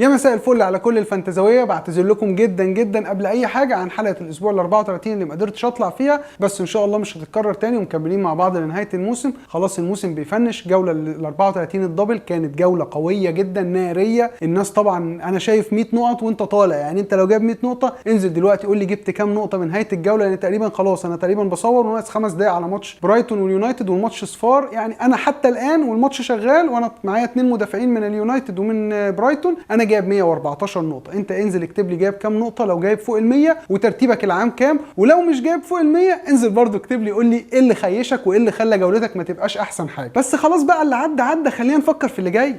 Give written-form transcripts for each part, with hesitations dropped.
يا مساء الفل على كل الفانتازويه. بعتذر لكم جدا جدا قبل اي حاجة عن حلقة الاسبوع ال 34 اللي ما قدرتش اطلع فيها، بس ان شاء الله مش هتتكرر تاني ومكملين مع بعض لنهاية الموسم. خلاص الموسم بي finish. جولة ال 34 ال double كانت جولة قوية جدا نارية. الناس طبعا انا شايف 100 نقط وانت طالع، يعني انت لو جايب 100 نقطة انزل دلوقتي قول لي جبت كام نقطة من نهاية الجوله، لان تقريبا خلاص انا تقريبا بصور وناقص 5 دقايق على ماتش برايتون واليونايتد والماتش صفار. يعني انا حتى الان والماتش شغال وانا معايا 2 مدافعين من اليونايتد ومن برايتون، انا جايب 114 نقطه. انت انزل اكتب لي جايب كام نقطه، لو جايب فوق ال 100 وترتيبك العام كام، ولو مش جايب فوق ال 100 انزل برضو اكتب لي قول لي ايه اللي خيشك وايه اللي خلى جولتك ما تبقاش احسن حاجه. بس خلاص بقى، اللي عدى عدى، خلينا نفكر في اللي جاي.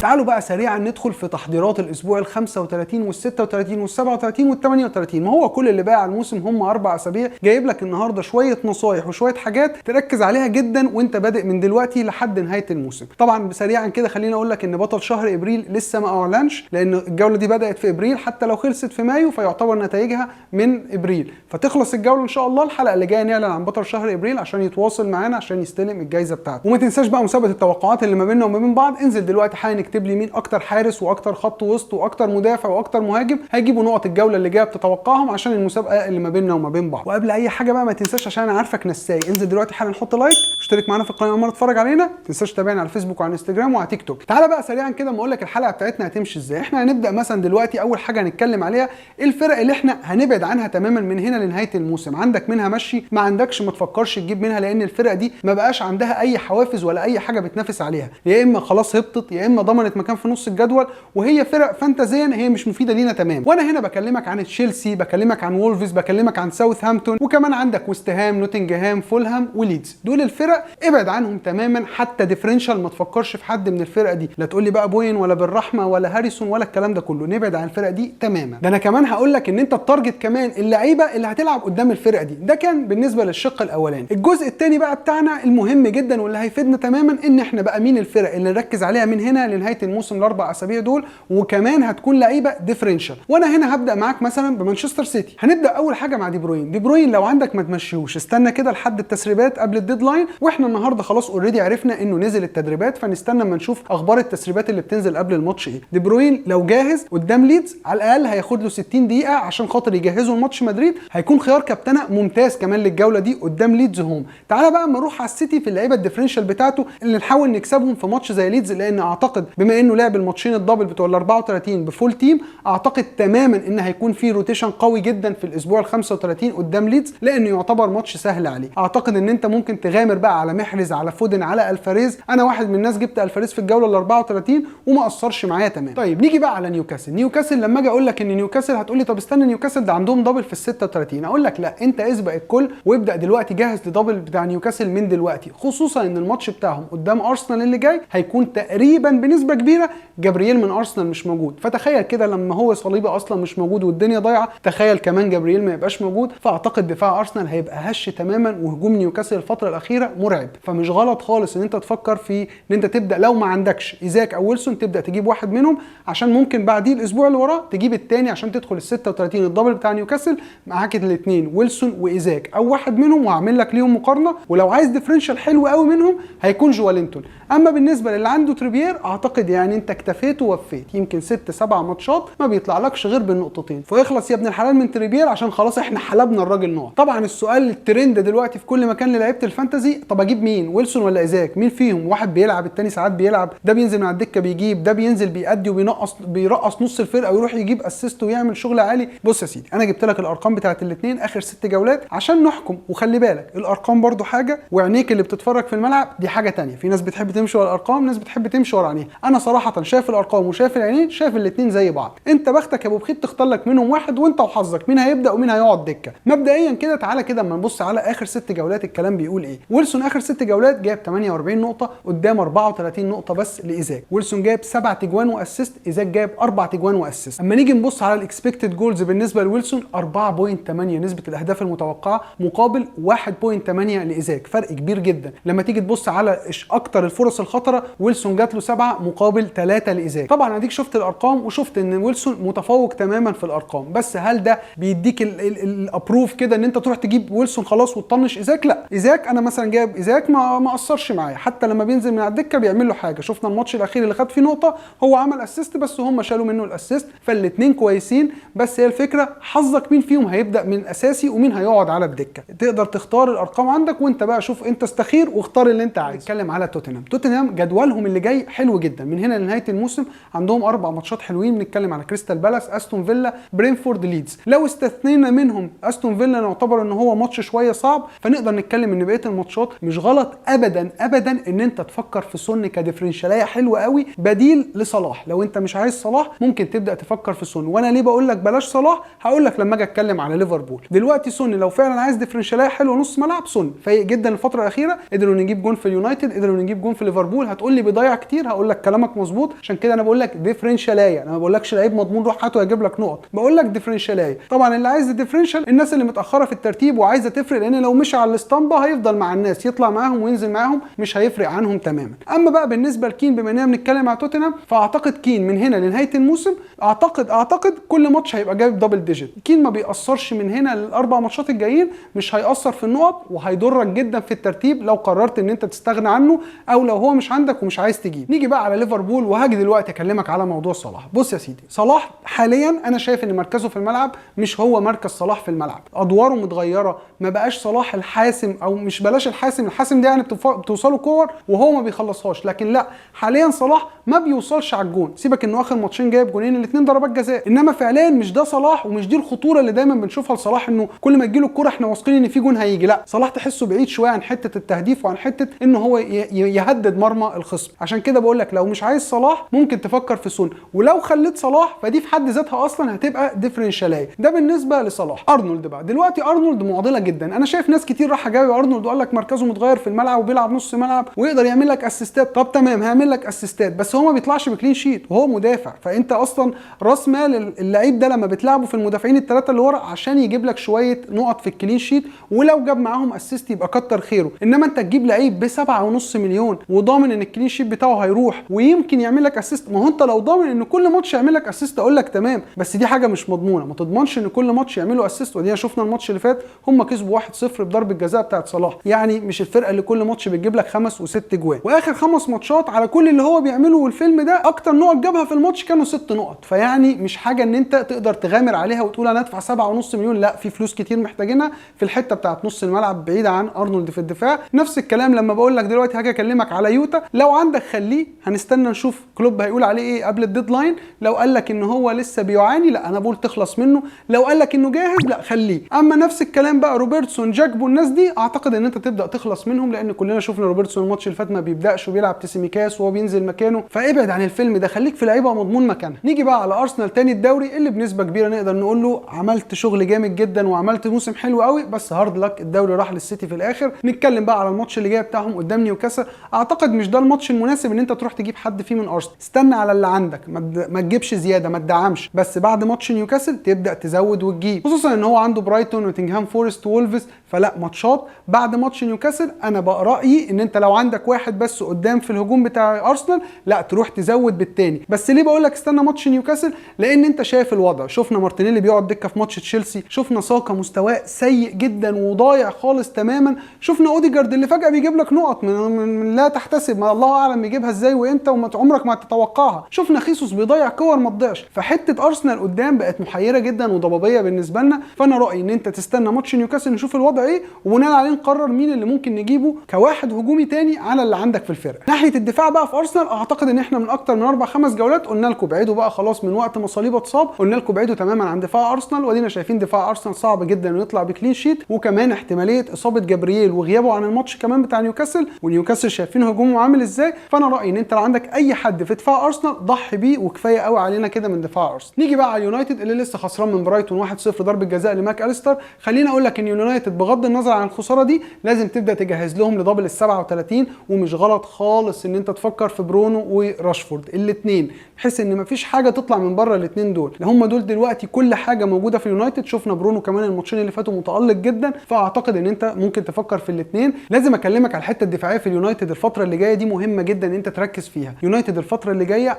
تعالوا بقى سريعا ندخل في تحضيرات الاسبوع ال 35 وال 36 وال 37 وال 38. ما هو كل اللي باقي على الموسم هم 4 اسابيع. جايب لك النهارده شوية نصايح وشوية حاجات تركز عليها جدا وانت بادئ من دلوقتي لحد نهاية الموسم. طبعا سريعا كده خليني اقول لك ان بطل شهر ابريل لسه ما اعلنش، لان الجولة دي بدات في ابريل، حتى لو خلصت في مايو فيعتبر نتائجها من ابريل. فتخلص الجولة ان شاء الله الحلقة اللي جاية نعلن عن بطل شهر ابريل عشان يتواصل معانا عشان يستلم الجائزة بتاعته. وما تنساش بقى مسابقة التوقعات اللي ما بيننا وما بين بعض. انزل دلوقتي حالا اكتب لي مين اكتر حارس واكتر خط وسط واكتر مدافع واكتر مهاجم هيجيبوا نقط الجولة اللي جاية بتتوقعهم، عشان المسابقة اللي ما بيننا وما بين بعض. وقبل اي حاجة بقى ما تنساش، عشان انا عارفك نساي، انزل دلوقتي حالا حط like، اشترك معانا في القناة اول مرة تتفرج علينا، ما تنساش تتابعنا على الفيسبوك وعلى الانستجرام وعلى تيك توك. تعالى بقى سريعا كده ما اقول لك الحلقة بتاعتنا هتمشي ازاي. احنا هنبدا مثلا دلوقتي اول حاجة هنتكلم عليها الفرق اللي احنا هنبعد عنها تماما من هنا لنهاية الموسم. عندك منها مشي، ما عندكش ما تفكرش تجيب منها، لان الفرق دي ما بقاش عندها اي حوافز ولا اي حاجة بتنافس عليها، يا اما خلاص هبطت يا اما ضمنت مكان في نص الجدول، وهي فرق فانتازيا هي مش مفيدة لينا تمام. وانا هنا بكلمك عن تشيلسي، بكلمك عن وولفز، بكلمك عن ساوثهامبتون، وكمان عندك ويست هام، نوتنجهام، فولهام وليدز. دول الفرق ابعد عنهم تماما، حتى differential ما تفكرش في حد من الفرقة دي، لا تقول لي بقى بوين ولا بالرحمة ولا هاريسون ولا الكلام ده كله، نبعد عن الفرقة دي تماما. ده انا كمان هقول لك ان انت ت target كمان اللعيبة اللي هتلعب قدام الفرقة دي. ده كان بالنسبة للشق الاولاني. الجزء الثاني بقى بتاعنا المهم جدا واللي هيفيدنا تماما، ان احنا بقى مين الفرق اللي نركز عليها من هنا لنهاية الموسم ال4 اسابيع دول، وكمان هتكون لعيبة differential. وانا هنا هبدا معاك مثلا بمانشستر سيتي. هنبدا اول حاجة مع دي بروين. دي بروين لو عندك ما تمشيهوش، استنى كده لحد التسريبات قبل ال deadline، واحنا النهارده خلاص already عرفنا انه نزل التدريبات، فنستنى اما نشوف اخبار التسريبات اللي بتنزل قبل الماتش ايه. دي بروين لو جاهز قدام ليدز على الاقل هياخد له 60 دقيقة عشان خاطر يجهزوا الماتش مدريد، هيكون خيار كابتنه ممتاز كمان للجوله دي قدام ليدز home. تعالى بقى اما نروح على السيتي في اللعيبة ال differential بتاعته اللي نحاول نكسبهم في ماتش زي ليدز، لان اعتقد بما انه لعب الماتشين ال double بتوع ال 34 ب full team، اعتقد تماما ان هيكون في rotation قوي جدا في الاسبوع ال 35 قدام ليدز، لانه يعتبر ماتش سهل عليه. اعتقد ان انت ممكن تغامر بقى على محرز، على فودن، على الفاريز. انا واحد من الناس جبت الفاريز في الجولة ال 34 وما قصرش معايا تمام. طيب نيجي بقى على نيوكاسل. نيوكاسل لما اجي اقول لك ان نيوكاسل، هتقول لي طب استنى نيوكاسل ده عندهم double في ال 36. اقول لك لا، انت اسبق الكل وابدا دلوقتي جهز ل double بتاع نيوكاسل من دلوقتي، خصوصا ان الماتش بتاعهم قدام ارسنال اللي جاي هيكون تقريبا بنسبة كبيرة جابرييل من ارسنال مش موجود. فتخيل كده لما هو صليبه اصلا مش موجود والدنيا ضايعة، تخيل كمان جابرييل ما يبقاش موجود، فاعتقد دفاع ارسنال هيبقى هش تماما، وهجوم نيوكاسل الفترة الاخيرة مرعب. فمش غلط خالص ان انت تفكر في ان انت تبدا لو ما عندكش ايزاك او ويلسون تبدا تجيب واحد منهم، عشان ممكن بعديه الاسبوع اللي وراه تجيب الثاني عشان تدخل ال 36 ال double بتاع نيوكاسل معاك الاثنين ويلسون وايزاك او واحد منهم، وهعمل لك ليهم مقارنه. ولو عايز differential حلو قوي منهم هيكون جوالينتون. اما بالنسبة للي عنده تريبير اعتقد يعني انت اكتفيت ووفيت، يمكن 6 7 ماتشات ما بيطلعلكش غير بالنقطتين، فاخلص يا ابن الحلال من تريبير عشان خلاص احنا حلبنا الراجل نقط. طبعا السؤال الترند دلوقتي في كل مكان للعيبة ال fantasy، طب اجيب مين، ويلسون ولا ايزاك؟ مين فيهم؟ واحد بيلعب التاني ساعات بيلعب، ده بينزل من على الدكة بيجيب، ده بينزل بيأدي وبينقص بيرقص نص الفرقة ويروح يجيب assist ويعمل شغل عالي. بص يا سيدي، انا جبت لك الارقام بتاعت الاثنين اخر 6 جولات عشان نحكم، وخلي بالك الارقام برضو حاجة وعينيك اللي بتتفرج في الملعب دي حاجة تانية. في ناس بتحب تمشي ورا الارقام، ناس بتحب تمشي ورا عينيها. انا صراحة شايف الارقام وشايف العينين، شايف الاثنين زي بعض. انت بختك يا ابو بخيت تختار لك منهم واحد، وانت وحظك مين هيبدا ومين هيقعد دكه. مبدئيا كده تعالى كده اما نبص على اخر 6 جولات الكلام بيقول ايه. ويلسون اخر 6 جولات جاب 48 نقطة قدام 34 نقطة بس لايزاك. ويلسون جاب 7 تجوان و assist، ايزاك جاب 4 تجوان و assist. اما نيجي نبص على ال expected goals بالنسبة لويلسون 4.8 نسبه الاهداف المتوقعة مقابل 1.8 لايزاك، فرق كبير جدا. لما تيجي تبص على اكتر الفرص الخطرة ويلسون جات له 7 مقابل 3 لايزاك. طبعا اديك شفت الارقام وشفت ان ويلسون متفوق تماما في الارقام، بس هل ده بيديك ال approve كده ان انت تروح تجيب ويلسون خلاص وتطنش ايزاك؟ لا، ايزاك انا مثلا جايب جاب ايزاك ما قصرش معايا، حتى لما بينزل من على الدكة بيعمل له حاجة. شفنا الماتش الاخير اللي خد فيه نقطة هو عمل assist بس هم شالوا منه ال assist، فالاثنين كويسين. بس هي الفكرة حظك مين فيهم هيبدا من الاساسي ومين هيقعد على الدكة. تقدر تختار الارقام عندك وانت بقى شوف انت استخير واختار اللي انت عايزه. نتكلم على توتنهام. توتنهام جدولهم اللي جاي حلو جدا من هنا لنهاية الموسم، عندهم 4 ماتشات حلوين. بنتكلم على كريستال بالاس، استون فيلا، برينفورد، ليدز. لو استثنينا منهم استون فيلا نعتبر ان هو ماتش شوية صعب، فنقدر نتكلم ان بقية الماتشات مش غلط ابدا ابدا ان انت تفكر في سون ك differential ايه حلوة قوي بديل لصلاح. لو انت مش عايز صلاح ممكن تبدا تفكر في سون. وانا ليه بقول لك بلاش صلاح؟ هقول لك لما اجي اتكلم على ليفربول. دلوقتي سون لو فعلا عايز differential ايه حلوة نص ملعب، سون فايق جدا الفترة الاخيرة، قدروا نجيب جون في اليونايتد، قدروا نجيب جون في ليفربول. هتقول لي بيضيع كتير، هقول لك كلامك مظبوط، عشان كده انا بقول لك differential ايه، انا ما بقولكش لعيب مضمون روح هاته يجيب لك نقط، بقول لك differential ايه. طبعا اللي عايز differential الناس اللي متاخرة في الترتيب وعايزه تفرق، لان لو مشي على الاسطمبه هيفضل مع الناس، يطلع معاهم وينزل معاهم، مش هيفرق عنهم تماما. اما بقى بالنسبة لكين، بما اننا بنتكلم على توتنهام، فاعتقد كين من هنا لنهاية الموسم اعتقد كل ماتش هيبقى جايب double digit. كين ما بيأثرش من هنا للاربع ماتشات الجايين، مش هيأثر في النقط وهيضرك جدا في الترتيب لو قررت ان انت تستغنى عنه او لو هو مش عندك ومش عايز تجيب. نيجي بقى على ليفربول، وهاجي دلوقتي اكلمك على موضوع صلاح. بص يا سيدي، صلاح حاليا انا شايف ان مركزه في الملعب مش هو مركز صلاح في الملعب، ادواره متغيرة، ما بقاش صلاح الحاسم، او مش بلاش الحاسم، الحاسم ده يعني بتوصله كور وهو ما بيخلصهاش، لكن لا حاليا صلاح ما بيوصلش على الجون. سيبك انه اخر ماتشين جايب جونين الاثنين ضربات جزاء، انما فعليا مش ده صلاح ومش دي الخطورة اللي دايما بنشوفها لصلاح، انه كل ما تجيله الكورة احنا واثقين ان في جون هيجي. لا، صلاح تحسه بعيد شوية عن حتة التهديف وعن حتة ان هو يهدد مرمى الخصم. عشان كده بقول لك لو مش عايز صلاح ممكن تفكر في سون، ولو خليت صلاح فدي في حد ذاتها اصلا هتبقى differential ايه. ده بالنسبة لصلاح. ارنولد بقى دلوقتي، ارنولد معضلة جدا. انا شايف ناس كتير راح جايب ارنولد وقال لك مركزه متغير في الملعب وبيلعب نص ملعب ويقدر يعمل لك assist ات. طب تمام هيعمل لك assist ات، بس هو ما بيطلعش ب clean sheet وهو مدافع، فانت اصلا راس مال اللعيب ده لما بتلعبه في المدافعين الثلاثة اللي ورا عشان يجيب لك شوية نقط في ال clean sheet، ولو جاب معاهم assist يبقى كتر خيره. انما انت تجيب لعيب ب 7.5 مليون وضامن ان ال clean sheet بتاعه هيروح ويمكن يعمل لك assist، ما هو انت لو ضامن ان كل ماتش يعمل لك assist اقول لك تمام، بس دي حاجة مش مضمونه، ما تضمنش ان كل ماتش يعملوا assist. ودينا شفنا الماتش اللي فات هم كسبوا 1-0 بضربه جزاء بتاعت صلاح، يعني مش الفرقة اللي كل ماتش بتجيب لك 5 وست جوان. واخر 5 ماتشات على كل اللي هو بيعمله والفيلم ده اكتر نقط جابها في الماتش كانوا 6 نقط، فيعني مش حاجة ان انت تقدر تغامر عليها وتقول انا ادفع 7.5 مليون. لا، في فلوس كتير محتاجينها في الحتة بتاعت نص الملعب بعيدة عن ارنولد في الدفاع. نفس الكلام لما بقول لك دلوقتي هاجي اكلمك على يوتا، لو عندك خليه، هنستنى نشوف كلوب هيقول عليه ايه قبل ال deadline. لو قال لك ان هو لسه بيعاني لا انا بقول تخلص منه، لو قال لك انه جاهز لا خليه. اما نفس الكلام بقى روبرتسون، جاكبو، الناس دي اعتقد ان انت تبدا تخلص منهم، لان كلنا شفنا روبرتسون الماتش اللي فات ما بيبداش وبيلعب تسيميكاس وهو بينزل مكانه، فابعد عن الفيلم ده، خليك في لعيبة مضمون مكانها. نيجي بقى على ارسنال تاني الدوري اللي بنسبة كبيرة نقدر نقول له عملت شغل جامد جدا وعملت موسم حلو قوي، بس hard luck الدوري راح للسيتي في الاخر. نتكلم بقى على الماتش اللي جاي بتاعهم قدام نيوكاسل، اعتقد مش ده الماتش المناسب ان انت تروح تجيب حد فيه من ارسنال، استنى على اللي عندك، ما تجيبش زيادة، ما تدعمش، بس بعد ماتش نيوكاسل تبدا تزود وتجيب، خصوصا ان هو عنده برايتون ونوتنجهام فورست وولفز، فلا ماتشات بعد ماتش نيوكاسل انا بقى رايي ان انت لو عندك واحد بس قدام في الهجوم بتاع ارسنال لا تروح تزود بالتاني. بس ليه بقول لك استنى ماتش نيوكاسل؟ لان انت شايف الوضع، شفنا مارتينيلي بيقعد دكه في ماتش تشيلسي، شفنا ساكا مستواه سيء جدا وضايع خالص تماما، شفنا اوديجارد اللي فجاة بيجيب لك نقط من لا تحتسب، ما الله اعلم بيجيبها ازاي وامتى وما عمرك ما تتوقعها، شفنا خيسوس بيضيع كور ما تضيعش. فحته ارسنال قدام بقت محيره جدا وضبابيه بالنسبة لنا، فانا رايي ان انت تستنى ماتش نيوكاسل نشوف الوضع ايه وبناء عليه نقرر مين اللي ممكن نجيبه كواحد هجومي تاني على اللي عندك في الفرقة. ناحية الدفاع بقى في ارسنال اعتقد ان احنا من اكتر من 4-5 جولات قلنا لكم بعيدوا بقى خلاص من وقت ما صليبه اتصاب، قلنا لكم بعيدوا تماما عن دفاع ارسنال، وادينا شايفين دفاع ارسنال صعب جدا انه يطلع ب clean sheet، وكمان احتمالية اصابه جبرييل وغيابه عن الماتش كمان بتاع نيوكاسل، ونيوكاسل شايفين هجومه عامل ازاي. فانا رايي ان انت لو عندك اي حد في دفاع ارسنال ضحي بيه وكفاية قوي علينا كده من دفاع ارسنال. نيجي بقى على اليونايتد اللي لسه خسران من برايتون 1-0 ضربه جزاء لماك اليستر. خليني اقول لك ان اليونايتد بغض النظر عن الخسارة دي لازم تبدا تجهز لهم ل double ال 37، ومش غلط خالص ان انت تفكر في برونو وراشفورد الاثنين، بحيث ان مفيش حاجة تطلع من بره الاثنين دول، هم دول دلوقتي كل حاجة موجودة في اليونايتد. شفنا برونو كمان الماتشين اللي فاتوا متالق جدا، فاعتقد ان انت ممكن تفكر في الاثنين. لازم اكلمك على الحتة الدفاعية في اليونايتد الفترة اللي جاية دي مهمة جدا ان انت تركز فيها. يونايتد الفترة اللي جاية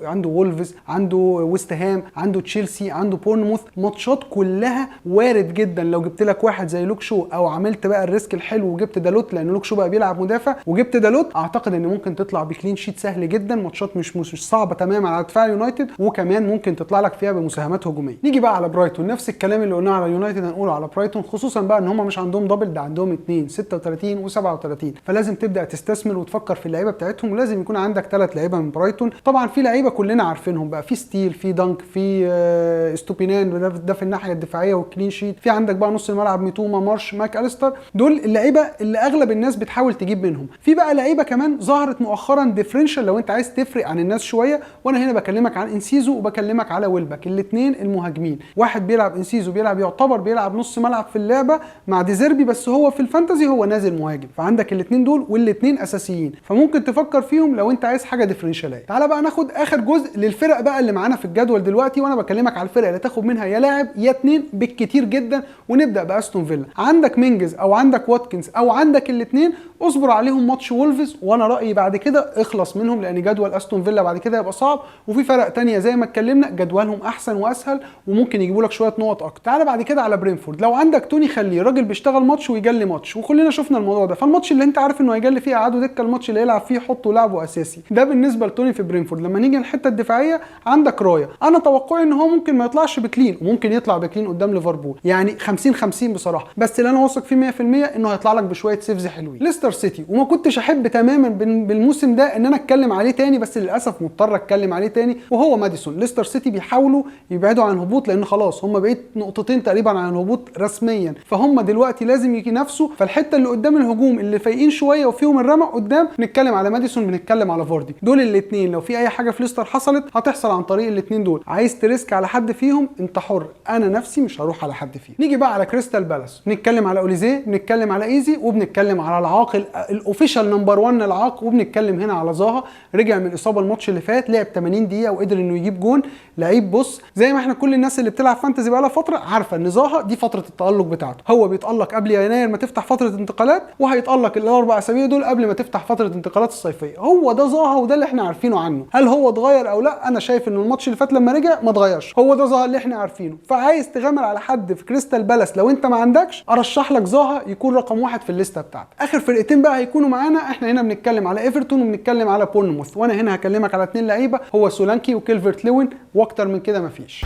عنده وولفز، عنده ويست هام، عنده تشيلسي، عنده بورنموث، ماتشات كلها وارد جدا لو جبت لك واحد زي لوك شو او عملت بقى ال risk الحلو وجبت وجبت دالوت لان لوك شو بقى بيلعب مدافع وجبت دالوت، اعتقد ان ممكن تطلع ب clean sheet سهل جدا، ماتشات مش صعبة تماما على دفاع اليونايتد، وكمان ممكن تطلع لك فيها بمساهمات هجومية. نيجي بقى على برايتون، نفس الكلام اللي قلناه على اليونايتد هنقوله على برايتون، خصوصا بقى ان هم مش عندهم double، ده عندهم 2 36 و37، فلازم تبدا تستثمر وتفكر في اللعيبة بتاعتهم، ولازم يكون عندك 3 لعيبة من برايتون. طبعا في لعيبة كلنا عارفينهم بقى، في ستيل، في دانك، في ستوبينان ده في الناحية الدفاعية وال clean sheet، في عندك بقى نص الملعب ميتوما، مارش، ماك اليستر، دول اللعيبة اللي اغلب الناس بتحاول تجيب منهم. في بقى لعيبة كمان ظهرت مؤخرا differential لو انت عايز تفرق عن الناس شوية، وانا هنا بكلمك عن انسيزو وبكلمك على ويلباك، الاثنين المهاجمين. واحد بيلعب انسيزو بيلعب يعتبر بيلعب نص ملعب في اللعبة مع ديزيربي، بس هو في ال fantasy هو نازل مهاجم، فعندك الاثنين دول والاثنين اساسيين، فممكن تفكر فيهم لو انت عايز حاجة differential ايه. تعالى بقى ناخد اخر جزء للفرق بقى اللي معانا في الجدول دلوقتي، وانا بكلمك على الفرق اللي تاخد منها يا لاعب يا اتنين بالكتير جدا. ونبدا باستون فيلا، عندك مينجز او عندك واتكنز او عندك الاثنين، اصبر عليهم ماتش وولفز، وانا رايي بعد كده اخلص منهم لان جدول استون فيلا بعد كده يبقى صعب، وفي فرق تانية زي ما اتكلمنا جدولهم احسن واسهل وممكن يجيبوا لك شوية نقط اكتر. تعالى بعد كده على برينفورد، لو عندك توني خليه، راجل بيشتغل ماتش ويجلي ماتش، وكلنا شفنا الموضوع ده، فالماتش اللي انت عارف انه هيجلي فيه قعدة دكه، الماتش اللي يلعب فيه حطه لعبه اساسي. ده بالنسبة لتوني في برينفورد. لما نيجي الحتة الدفاعية عندك رايا، انا توقعي ان هو ممكن ما يطلعش ب clean وممكن يطلع ب clean قدام ليفربول، يعني 50-50 بصراحة، بس اللي انا واثق فيه 100% انه هيطلع لك بشوية saves حلوين. ليستر سيتي، وما كنتش احب تماما بالموسم ده ان انا اتكلم عليه تاني، بس للاسف مضطر اتكلم عليه تاني، وهو ماديسون. ليستر سيتي بيحاولوا يبعدوا عن الهبوط لان خلاص هم بقيت نقطتين تقريبا عن الهبوط رسميا، فهم دلوقتي لازم ينافسوا. فالحته اللي قدام الهجوم اللي فايقين شوية وفيهم الرمق قدام، بنتكلم على ماديسون، بنتكلم على فاردي، دول الاثنين لو في اي حاجة في ليستر حصلت هتحصل عن طريق الاثنين دول. عايز ت risk على حد فيهم انت حر، انا نفسي مش هروح على حد فيهم. نيجي بقى على كريستال بالاس، بنتكلم على اوليزيه، بنتكلم على ايزي، وبنتكلم على العاق ال official number 1 العاق، وبنتكلم هنا على زاها، رجع من الاصابة الماتش اللي فات، لعب 80 دقيقة وقدر انه يجيب جون. لعيب بص زي ما احنا كل الناس اللي بتلعب fantasy بقى لها فترة عارفه ان زاها دي فترة التالق بتاعته، هو بيتالق قبل يناير ما تفتح فترة انتقالات، وهيتالق ال4 اسابيع دول قبل ما تفتح فترة انتقالات الصيفية. هو ده زاها وده اللي احنا عارفينه عنه. هل هو اتغير او لا؟ انا شايف انه الماتش اللي فات لما رجع ما اتغيرش، هو ده زاها اللي احنا عارفينه. فعايز تغامر على حد في كريستال بالاس لو انت ما عندكش، ارشح لك زاها يكون رقم 1 في الليستة بتاعتك. اخر فرقتين بقى هيكونوا معانا، احنا هنا بنتكلم على ايفرتون وبنتكلم على بورنموث، وانا هنا هكلمك على 2 لعيبة، هو سولانكي وكيلفرت لوين، واكتر من كده مفيش.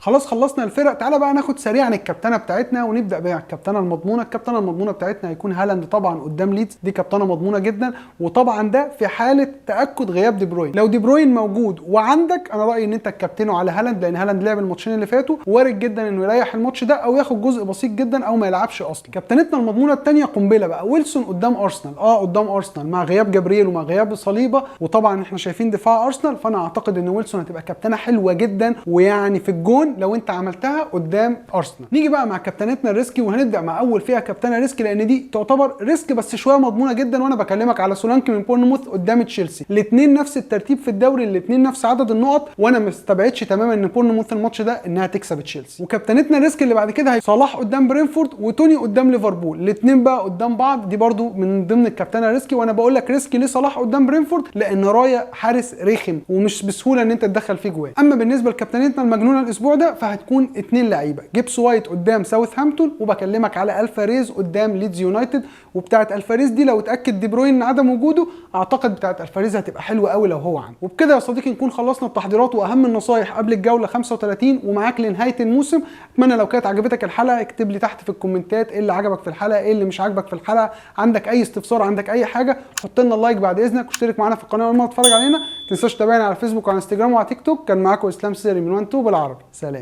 خلاص خلصنا الفرق، تعالى بقى ناخد سريعا الكابتنه بتاعتنا، ونبدا بقى الكابتنه المضمونه. الكابتنه المضمونه بتاعتنا هيكون هالاند طبعا قدام ليدز، دي كابتنه مضمونه جدا، وطبعا ده في حاله تاكد غياب دي بروين. لو دي بروين موجود وعندك، انا رايي ان انت تكابتنه على هالاند، لان هالاند لعب الماتشين اللي فاتوا، وارد جدا انه يريح الماتش ده او ياخد جزء بسيط جدا او ما يلعبش اصلا. كابتنتنا المضمونه الثانية قنبلة بقى، ويلسون قدام ارسنال، قدام ارسنال مع غياب جابرييل ومع غياب صليبه، وطبعا احنا شايفين دفاع ارسنال، فانا اعتقد ان ويلسون هتبقى كابتنه حلوة جدا ويعني في الجون لو انت عملتها قدام ارسنال. نيجي بقى مع كابتنتنا ال risky، وهنبدا مع اول فئة كابتنه risky، لان دي تعتبر risk بس شوية مضمونه جدا، وانا بكلمك على سولانكي من بورنموث قدام تشيلسي. الاثنين نفس الترتيب في الدوري، الاثنين نفس عدد النقط، وانا ما استبعدش تماما ان بورنموث الماتش ده انها تكسب تشيلسي. وكابتنتنا ال risk اللي بعد كده هي صلاح قدام برينفورد وتوني قدام ليفربول، الاثنين بقى قدام بعض، دي برضو من ضمن الكابتنه risky. وانا بقول لك risky ليه صلاح قدام برينفورد؟ لان رايا حارس رخم ومش بسهولة ان انت تدخل فيه جوان. اما بالنسبة لكابتنتنا المجنونة الاسبوع ده فهتكون 2 لعيبة، جيبس وايت قدام ساوثهامبتون، وبكلمك على الفاريز قدام ليدز يونايتد. وبتاعه الفاريز دي لو اتاكد دي بروين عدم وجوده، اعتقد بتاعه الفاريز هتبقى حلوة قوي لو هو عنده. وبكده يا صديقي نكون خلصنا التحضيرات واهم النصايح قبل الجولة 35 ومعاك لنهاية الموسم. اتمنى لو كانت عجبتك الحلقة اكتب لي تحت في الكومنتات ايه اللي عجبك في الحلقة، ايه اللي مش عجبك في الحلقة، عندك اي استفسار، عندك اي حاجة، حط لنا ال like بعد اذنك، واشترك معانا في القناة اول ما تتفرج علينا. ما تنساش تتابعنا على فيسبوك وعلى انستجرام وعلى تيك توك. كان معاكم اسلام سيري من 1 2 بالعربي. سلام.